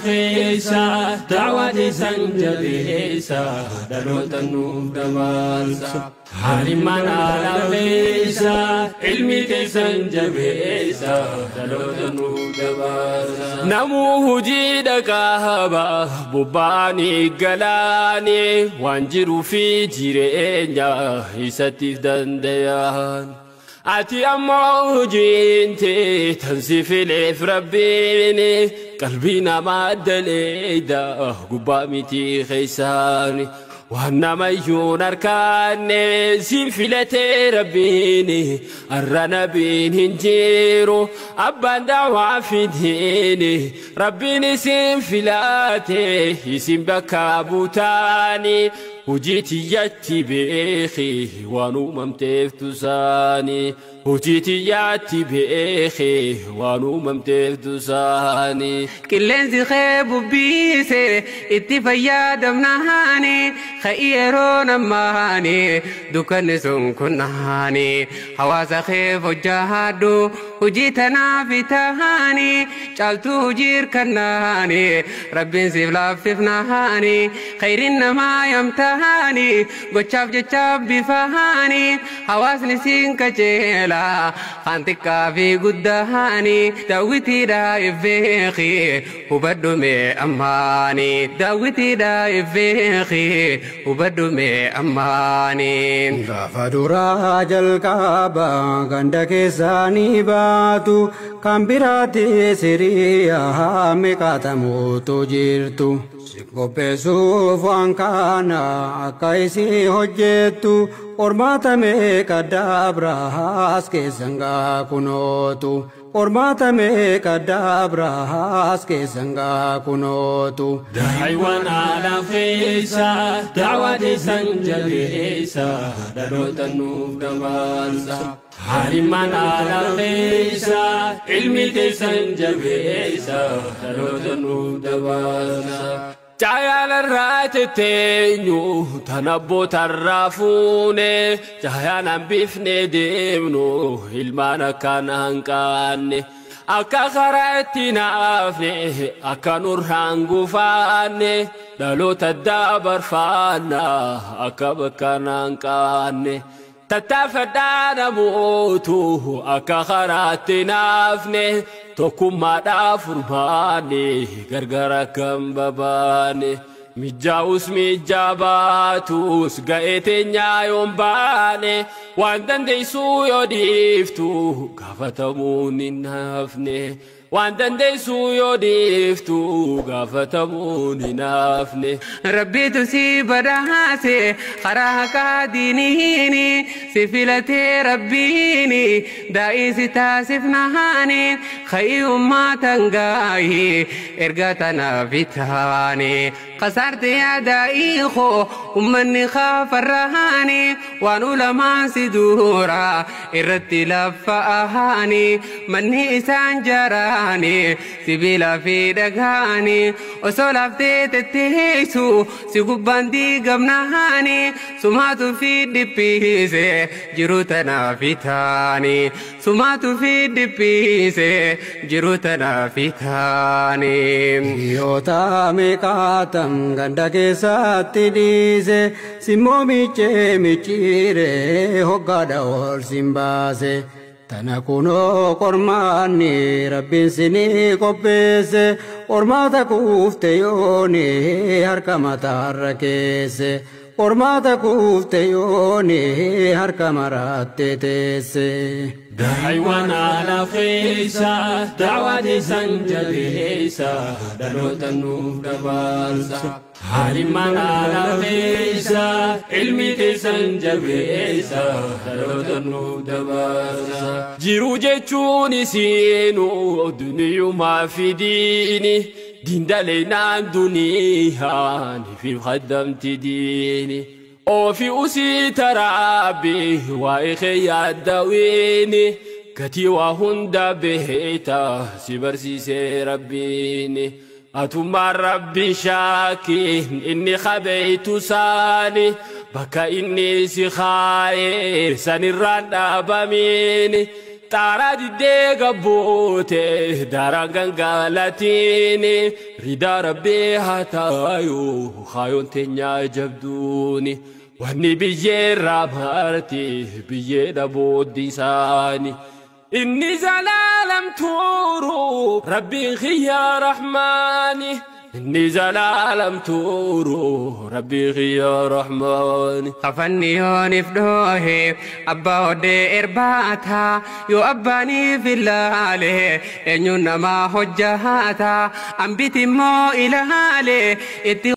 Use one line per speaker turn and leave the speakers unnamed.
keessa da'waa teessan jabeessa dhaloota nuuf dabarsa. Halimmaan haala keessa ilmi teessan jabeessa dhaloota nuuf dabarsa. Namuu hojii dhaqaaba bobba'anii galaanii waan jiruu fi jireenya isattiif danda'an. Ati ammoo hojiin tee tan si fileef Rabbiin qalbii namaa daleeyda gubbaa miti keessaani. Waan namayyuun harkaanne siin filatee Rabbiin har'a nabiin hin jiru abbaan daawaa fidiin Rabbiin isin filate isin bakka buutaani. Hojii tiyyatti beeki waan uumamteef tusaani. Hojii tiyyatti beeki waan uumamteef tusaani.
Qilleensi kee bubbiise itti fayyadamnaani ka'ii yeroo namaani dukkanni sun kunnaani hawaasa kee hojjaadhu hojii tanaaf tahaani caaltuu hojii hirkannaani Rabbiin siif laaffifnaani khayriin namaa yamtaani gochaaf jechaaf bifaani hawaasni siin kajeela kan xiqqaa fi guddaani daawwitiidha ifbeeki hubadhu mee ammaani daawwitiidha ifbeeki hubadhu mee ammaani.
Gaafa duraa jalqaba ganda keessanii baatu kan biraatti siriyaa meeqaatamuutu jirtu. Si qopheessuuf waan kana akka isii hojjettu qormaata meeqa dabraas keessan gaa kunootu. Qormaata meeqa dabraas keessan gaa kunootu.
Daa'iwwan haala keessa da'waa teessan jabeessa dhaloota nuuf dabarsa. Halimmaan haala keessa ilmi teessan jabeessa dhaloota nuuf dabarsa. Caayalarraa tetteenyu tan abbootarraa fuune caayaan hambifne deemnu ilmaan akkaan hanqaanne. Akka karaa itti naafne akka nurraan gufaanne dhaloota dabarfaanna akka bakka hanqaanne. Tattaafadhaa namootu akka karaatti naafne tokkummaadhaaf furmaanne gargar akka hin babaane. Mijaa'us mijaa baatus ga'ee teenyaa yoon baane waan dandeessuu yoo dhiiftu gaafatamuun hin hafne. Waan dandeessuu yoo dhiiftu gaafatamuun hin hafne.
Rabbitu si badhaase karaa haqaa diiniini si filatee Rabbiini daa'ii si taasifnaani ka'ii uummatan gaayii erga tanaaf taane. Kasaarte yaadaa'ii koo uummanni kaafarraani waan ulamaan si dura irratti laffa'aani manni isaan jaraani sibiila fi dhagaani osoo laaftee tetteessu si gubbaan diigamnaani sumaatu fi dhiphiise jiru tanaaf taani sumaatu fi dhiphiise jiru tanaaf taani.
Hiriyoota meeqaatam ganda keessatti dhiise simmoo miicee micciiree hoggaadha ol sin baase. Tana kunoo qormaanni Rabbiin sinii qopheesse qormaata kuufte yooni harka mataarra keesse. Qormaata kuufte yooni harka maratte teesse.
Daa'iwwan haala keessa da'waa teessan jabeessa dhaloota nuuf dabarsa. Halimmaan haala keessa ilmi teessan jabeessa dhaloota nuuf dabarsa. Jiruu jechuun isiinuu duniyumaa fi diini dindaleenaan duniyaan fi qaddamti diini. Ofi usii tarabbi waa'ee kee yaaddawiini gatii waa hunda beekta si barsiisee Rabbiini. Atummaan Rabbi shaakiin inni qabeeytu saani bakka inni si kaa'ee sanirraan dhaabamiini. Xaaraa diddee gabbuute daaraan gangaalatiin ridaa rabbii haa taayuu kaayoon teenyaa jabduuni. Wanni biyyeerraa marti biyyee dhabooddi isaani. Inni zalaalam tuuru rabbiin xiyyaa rahmaani. Inni zalaalam tuuru rabbiin xiyyaa rahmaani.
Kafanni yoonif dhoohe abbaa hodhee irbaata yoo abbaaniif ilaale eenyuun namaa hojjata ambiti immoo ilaale itti.